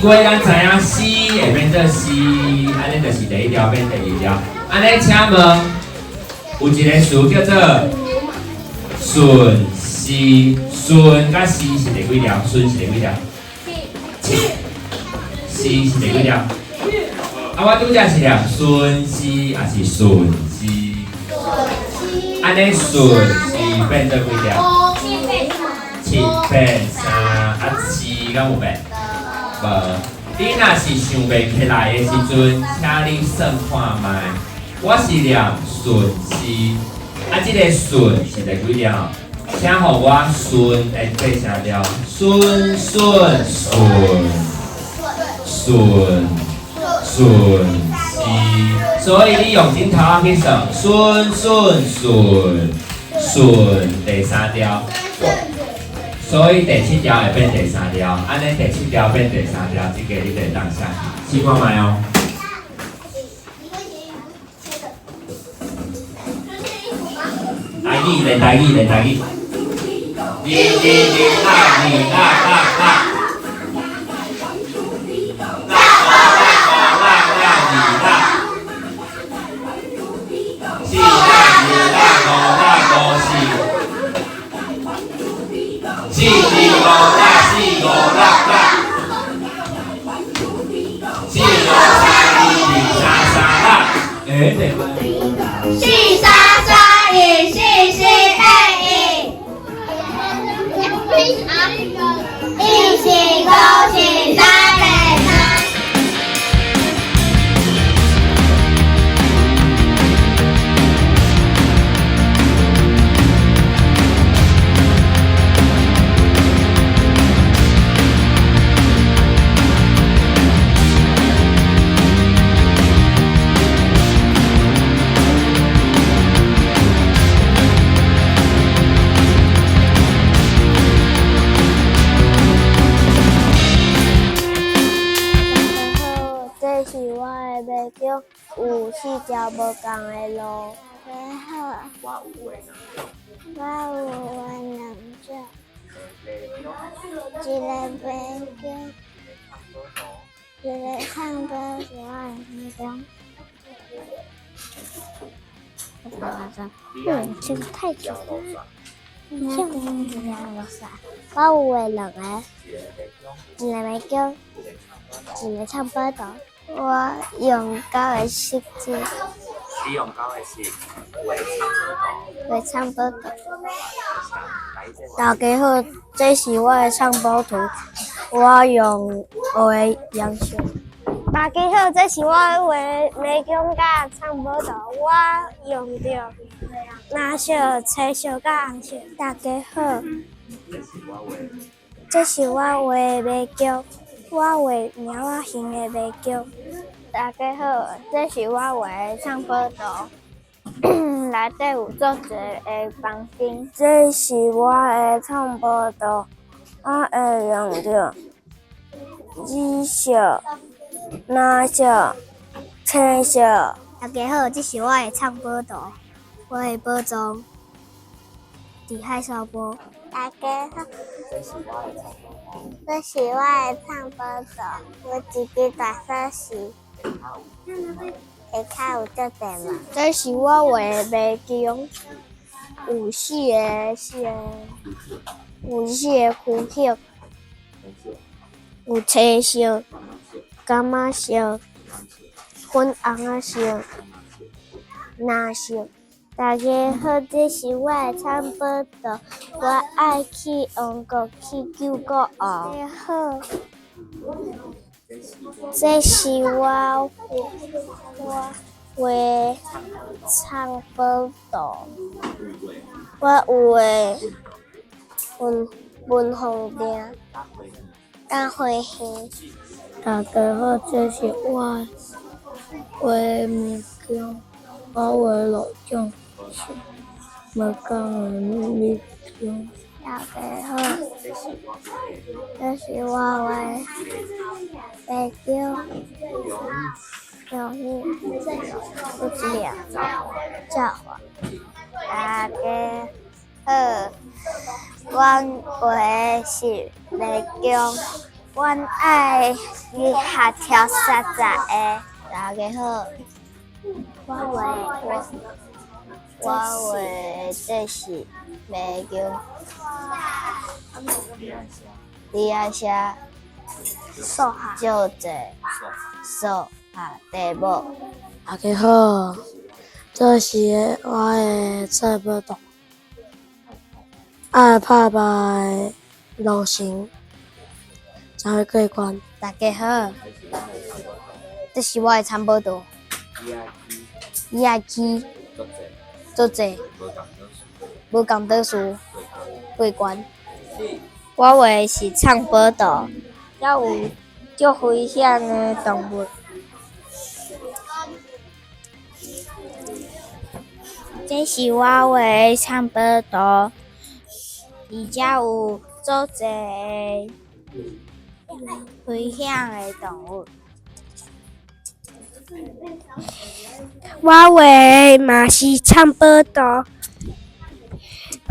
过，咱知影 C 會變做 C，按呢就是第一條變第二條。按呢請問有一個詞叫做順時，順佮時是第幾條？順是第幾條？七。時是第幾條？啊，我拄才是念順時，抑是順時？按呢順時變做幾條？七變三，啊時敢有變？無。你若是想袂起來的時陣，請你算看覓。我是念順時，啊，這個順是第幾條？請予我順的爬聲調，順順順順順時，所以你用指頭仔去算，順順順順第三條，所以第七條會變第三條，按呢第七條變第三條，這个你就會當寫去，試看覓哦。台語，練台語，練台語。二二二六二六六六。六五六五六六二六。四六二六五六五四。四二五六四五六六。四五三二二三三六。欸，對。四三三二四四八二，一四五四三八三。大家好，這是我的迷宮，有四條無仝的路。大家好，我有畫兩種，一个迷宮，一个藏寶是我的迷宮。嗯，這個太久了。我有畫兩个，一个迷宮，一个藏寶圖。我用膠的色紙。你用膠的色畫畫藏寶圖。大家好，這是我的藏寶圖，我用黑的顏色。大家好，這是我畫的迷宮佮藏寶圖，我用著藍色、青色佮紅色。大家好，這是我畫的迷宮，我畫貓仔形的迷宮。大家好，這是我畫的藏寶圖，內底有足濟个房間。這是我的藏寶圖，我會用著紫色、藍色、青色。大家好，這是我的藏寶圖，我的寶藏佇海沙埔。大家好，這是我的藏寶圖，我一支大鎖匙，下跤有足濟嘛。這是我畫的迷宮，有四个四个，有四个區域，有青色、柑仔色、粉紅仔色、藍色。大家好，這是我的藏寶圖，我愛去王國去救國王。大家好，這是我畫藏寶圖，我有畫文文鳳嶺、佮花園。大家好，這是我畫的迷宮，我畫六種無仝的迷宮。大家好，這是我畫的迷宮，有有一粒札幌。大家好，阮畫的是迷宮，阮愛學跳30個。大家好，我畫我我畫這是迷宮。你愛寫數學，足濟數學題目。大家好，這是我的藏寶圖，愛拍敗龍神才會過關。大家好，這是我的藏寶圖。伊愛去足濟，無仝倒數過關。我畫的是藏寶圖，遐有足危險的動物。這是我畫的藏寶圖，而且有足濟危險的動物。我畫的嘛是藏寶圖，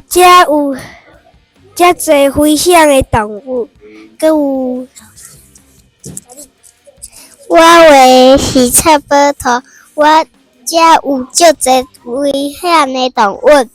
遮有遮濟危險的動物，閣有我畫的是藏寶圖，我遮有足濟危險的動物。